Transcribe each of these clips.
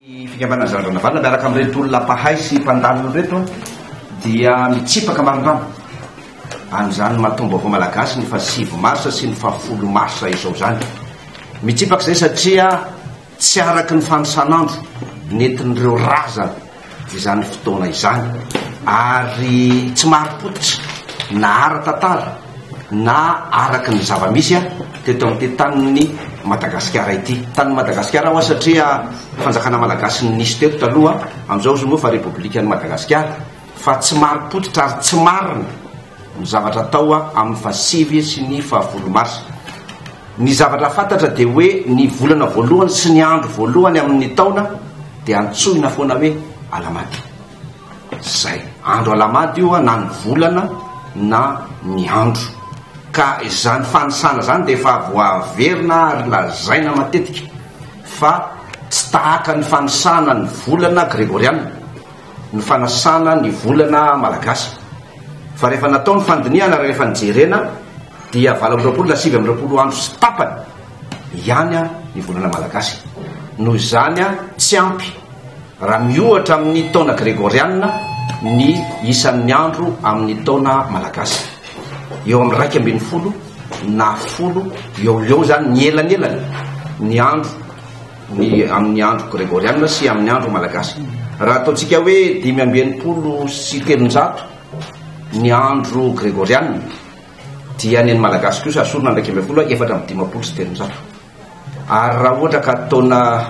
Ny fikambanana Zanadranavalona miaraka amin'ireto olona mpahay sy mpandalina ireto dia mitsipaka marindrano an'izany maha taom-baovao malagasy ny fahasivy marsa sy ny fahafolo marsa izao izany. Mitsipaka izay satria tsy araka ny fanisan'andro nentin'ireo razana izany fotoana izany ary tsy marim-pototra na ara-tantara na araka ny zava-misy teto amin'ity tanin'i Madagasikara ity. Tanin'i Madagasikara hoa satria fanjakana malagasy no nisy teto taloha, amin'izao izy moa fa Repoblikan'i Madagasikara, fa tsy marim-pototra ary tsy marina ny zavatra atao amin'ny fahasivy sy ny fahafolo marsa. Ny zavatra fantatra dia hoe ny volana voalohany sy ny andro voalohany amin'ny taona dia antsoina foana hoe Alahamady. Izay. Andro Alahamady io na ny volana na ny andro. Ka izany fanisana izany dia efa voaverina ary lazaina matetika fa tsy tahaka ny fanisana ny volana gregoriana ny fanasana ny volana malagasy. Fa rehefa natao ny fandinihana ary rehefa nijerena dia 28 na 29 andro sy tapany ihany ny volana malagasy. Noho izany tsy ampy raha miohatra amin'ny taona gregoriana ny isan'ny andro amin'ny taona malagasy. Eo amin'ny 11 na 10 eo ho eo izany ny elanelany ny andro ny amin'ny andro gregoriana sy amin'ny andro malagasy. Raha ataontsika hoe 365 ny andro gregoriana dia ny an'ny malagasy kosa asorina ny 11 354. Ary raha ohatra ka taona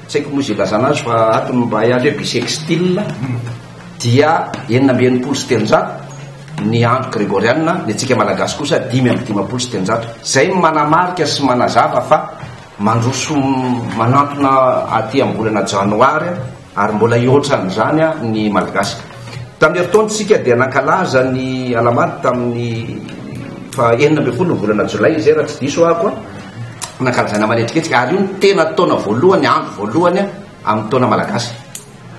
tsy haiko moa izay ilazana azy fa ato no mba hay azy hoe bisextile dia 366 ny andro gregoriana, ny antsika malagasy kosa 355. Izay no manamarika sy manazava fa Mandroso manantona aty amin'ny volana janoary ary mbola hihoatra an'izany ny Malagasy. Tamin'ny herintaona isika dia nankalaza ny Alahamady tamin'ny faha 16 ny volana jolay izay raha tsy diso aho koa. Nankalazaina manetriketrika ary io no tena taona voalohany, andro voalohany amin'ny taona Malagasy.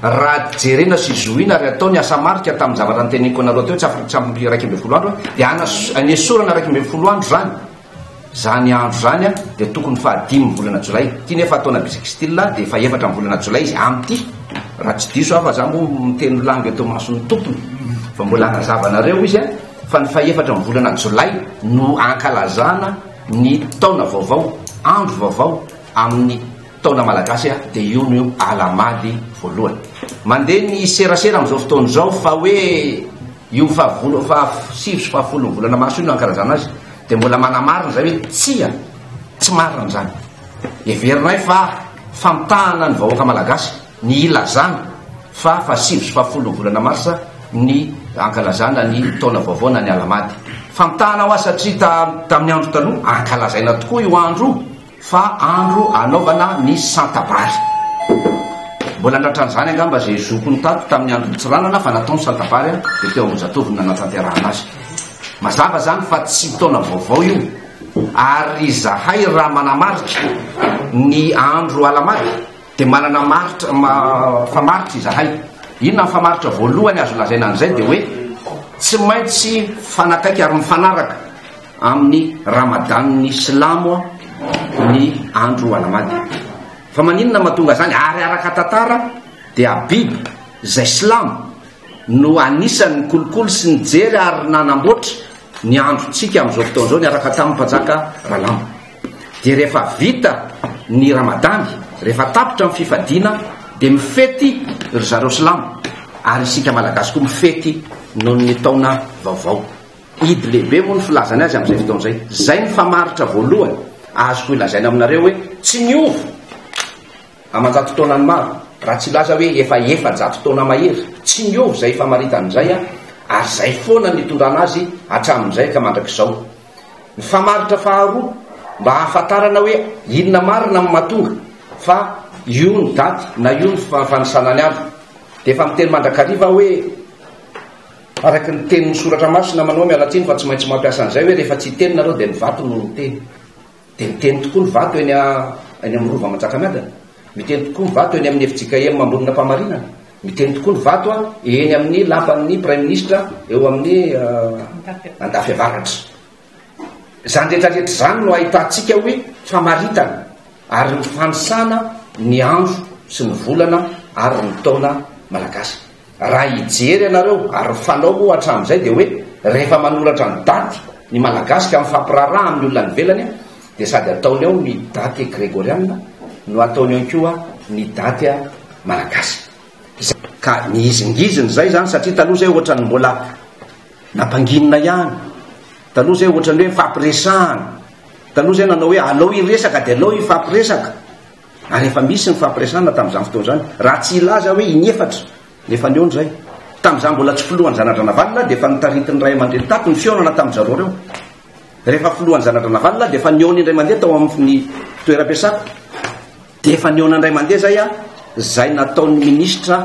Raha jerena sy zohiana ary atao ny asa marika tamin'ny zavatra noteneniko anareo teo tsy ampy 11 andro dia anesorana 11 andro izany. Zany andro zany dia tokony faha dimy ny volana jolay, ty nefa taona bisextile dia faha efatra ny volana jolay izy amin'ity raha tsy diso aho fa za moa miteny langue eto imason'ny tompony fa mbola hanazava anareo izy fa ny faha efatra ny volana jolay no ankalazana ny taona vaovao, andro vaovao amin'ny taona malagasy dia io no alahamady voalohany. Mandeha ny serasera amin'izao fotoana izao fa hoe io faha sivy sy faha folo ny volana marsa io no ankalazana azy. Dia mbola manamarina izay hoe tsia, tsy marina izany. Heverinay fa famitahana ny vahoaka malagasy ny hilazana fa fahasivy sy fahafolo ny volana marsa ny ankalazana ny taona vaovao na ny alahamady. Famitahana hoa satria tamin'ny andro taloha ankalazaina tokoa io andro io. Fa andro anaovana ny santabary. Mbola tratran'izany angamba izay zokiny tato tamin'ny andron'i Tsiranana fa natao ny santabary dia teo Ambohijatovo no nanatanterahana azy. Mazava izany fa tsy taona vaovao io ary izahay raha manamarika ny andro Alahamady dia manana maritra, famaritra izahay. Inona ny famaritra voalohany azo lazaina an'izay dia hoe tsy maintsy mifanakaiky ary mifanaraka amin'ny Ramadan-n'ny silamo ny andro Alahamady. Fa maninona mahatonga izany? Ary araka tantara dia Habib izay silamo no anisan'ny nikolokolo sy nijery ary nanamboatra ny androntsika amin'izao fotoana izao niaraka tamin'ny mpanjaka Ralamba. Dia rehefa vita ny Ramadany, rehefa tapitra ny fifadiana dia mifety ry zareo silamo ary isika Malagasy koa mifety noho ny taona vaovao. Idy lehibe moa ny filazany azy amin'izay fotoana izay. Izay ny famaritra voalohany azoko ilazaina aminareo hoe tsy niova aman-jato taonany maro, raha tsy hilaza hoe efa 400 taona mahery, tsy niova izay famaritana izay ary izay foana no nitondrana azy hatramin'izay ka mandrak'izao. Ny famaritra faharoa mba hahafantarana hoe inona marina no mahatonga fa io ny daty na io ny fanisana ny andro dia efa miteny mandrakariva aho hoe Araka ny tenin'ny soratra masina manao miala tsiny fa tsy maintsy mampiasa an'izay hoe rehefa tsy hiteny nareo dia ny vato no miteny. Dia miteny tokoa ny vato eny eny amin'ny rova Manjakamiadana. Miteny tokoa ny vato eny amin'ny fjkm Ambonin'Ampamarinana. Miteny tokoa ny vato eny amin'ny lapan'ny praiminisitra eo amin'ny Andafiavaratra. Izany rehetra rehetra izany no ahitantsika hoe famaritana ary ny fanisana ny andro. sy ny volana ary ny taona malagasy. Raha hijery ianareo, ary ny fanao moa hatramin'izay dia hoe rehefa manoratra ny daty ny Malagasy ka mifampiraharaha amin'ny olona any ivelany dia sady ataony ao ny daty gregoriana no ataony ao koa ny daty malagasy. Ka nihizingizina izay izany satria taloha izay ohatran'ny mbola nampanginina ihany, taloha izay ohatran'ny hoe nifampiresahana, taloha izay nanao hoe alao hiresaka dia alao hifampiresaka. Ary efa misy ny fampiresahana tamin'izany fotoana izany, raha tsy hilaza hoe inefatra no efa nihaona izay. Tamin'izaho mbola tsy filohan'ny Zanadranavalona dia efa notaritin'ny ray aman-dreny tato ny fihaonana tamin-dry zareo ireo. Rehefa filohan'ny Zanadranavalona dia efa nihaona indray mandeha tao amin'ny toeram-piasako. Dia efa nihaona indray mandeha izay aho, izay nataon'ny minisitra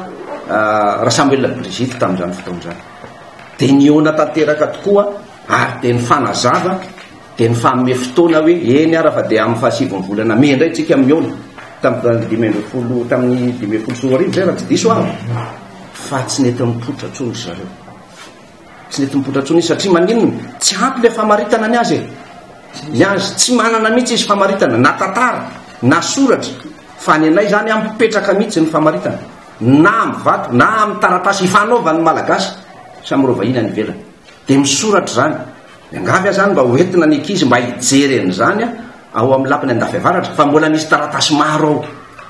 Rasamoelina Brigitte tamin'izany fotoana izany. Dia nihaona tanteraka tokoa ary dia nifanazava. Dia nifanome fotoana hoe eny ara fa dia amin'ny fahasivin'ny volana mey indray tsika mihaona. Tamin'ny 15 tamin'ny 2015 izay raha tsy diso aho. Fa tsy nety nipoitra intsony ry zareo. Tsy nety nipoitra intsony izy satria maninona? Tsy ampy ilay famaritana ny azy e. Ny azy tsy manana mihitsy izy famaritana na tantara na soratra fa ny anay izany mipetraka mihitsy ny famaritana na amin'ny vato na amin'ny taratasy ifanaovan'ny Malagasy samy ireo vahiny any ivelany. Dia misoratra izany. Miangavy aho izany mba ho entina ny ankizy mba hijery an'izany ao amin'ny lapan'ny Andafiavaratra fa mbola misy taratasy maro ao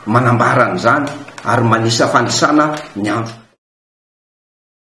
manambara an'izany ary manisa fanisana ny andro.